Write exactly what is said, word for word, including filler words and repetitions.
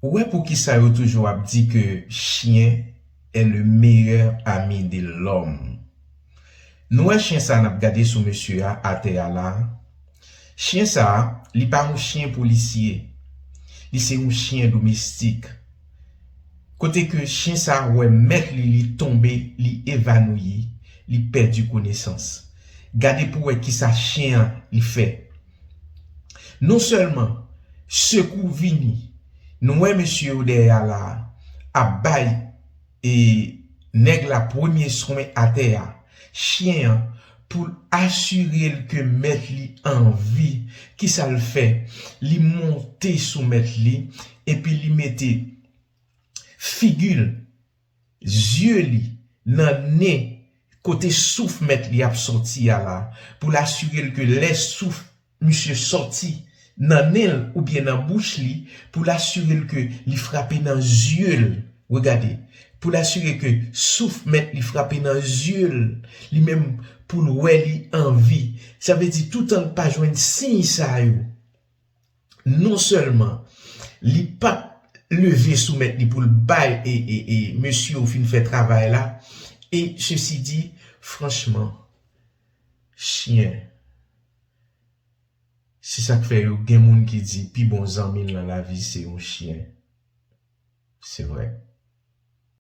Ou wè poukisa yo toujou ap di ke chien est le meilleur ami de l'homme? Nou wè chien sa n ap gade sou mesye a atè a la. Chien sa, li pa yon chien polisye. Li se yon chien domestik. Kote ke chien sa wè mèt li, li tonbe, li evanouyi, li pèdi konesans. Gade pou wè kisa chien an li fè. Non sèlman sekou vini, nou wè mesye yo dèyè a la ap bay e nèg la premye swen atè a, chyen an, pou l asire l ke mèt li an vi. Kisa l fè? Li monte sou mèt li, epi li mete figi l, zye li nan nen kote souf mèt li ap sòti a la, pou l asire l ke lè souf misye sòti nan nen l oubyen nan bouch li, pou l asire l ke li frape nan zye l. Regade, pou l asire ke souf mèt li frape nan zye l, li menm pou l wè li an vi. Sa vle di toutan l pa jwenn siy sa yo, non sèlman li p ap leve sou mèt li pou l bay e, e, e mesye yo fin fè travay la, e sesi di, franchman, chyen. Se sa k fè yo gen moun ki di pi bon zanmi l nan lavi se yon chyen. Se vre.